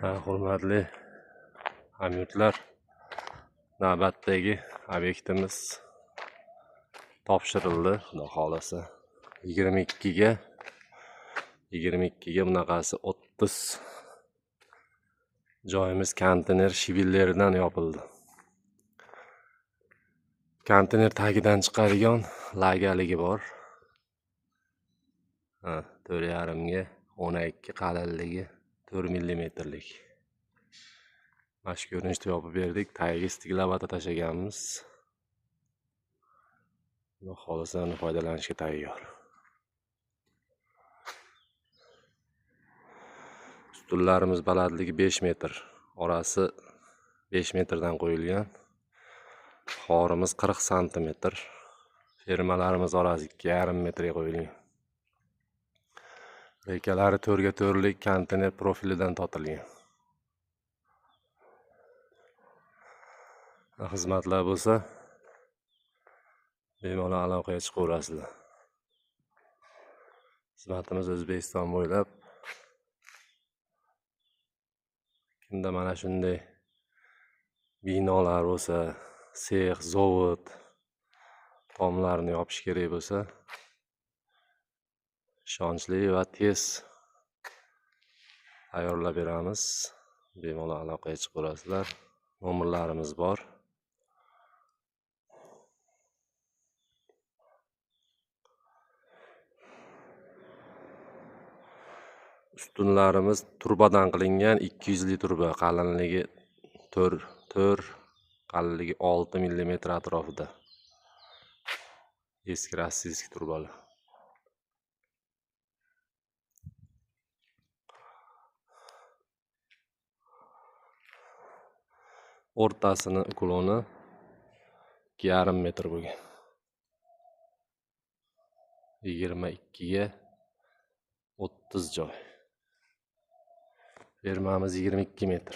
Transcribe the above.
Hurmatli hamyurtlar, navbatdagi obyektimiz topshirildi, xudo xolasa. 22ga 22ga bunaqasi 30 joyimiz konteyner shivilleridan yopildi. Konteyner tagidan chiqadigan lagaligi bor. Ha, 4,5 ga 12 qalinligi 4 millimetrlik. Mana shu ko'rinishda yopib berdik. Tagiga stiklavata tashlaganmiz. Xudo xolasa uni foydalanishga tayyor. Ustunlarimiz balandligi 5 metr, orasi 5 metrdan qo'yilgan. Xorimiz 40 santimetr. Fermalarimiz orasi 2,5 metrga qo'yilgan. Rekalari 4ga 4lik konteyner profilidan tortilgan. Xizmatlar bo'lsa bemalol aloqaga chiqaverasizlar. Xizmatimiz O'zbekiston bo'ylab. Kimda mana shunday binolar bo'lsa, sex, zavod tomlarini yopish kerak bo'lsa, ishonchli va tez tayyorlab beramiz. Bemalol aloqaga chiqaverasizlar. Nomerlarimiz bor. Ustunlarimiz turbadan qilingan, 200 li turba, qalinligi 4, qalinligi 6 millimetr atrofida. Eski rossiyskiy turbalar. O'rtasini ukloni 2,5 metr bo'lgan. 22ga 30 joy. Fermamiz 22 metr.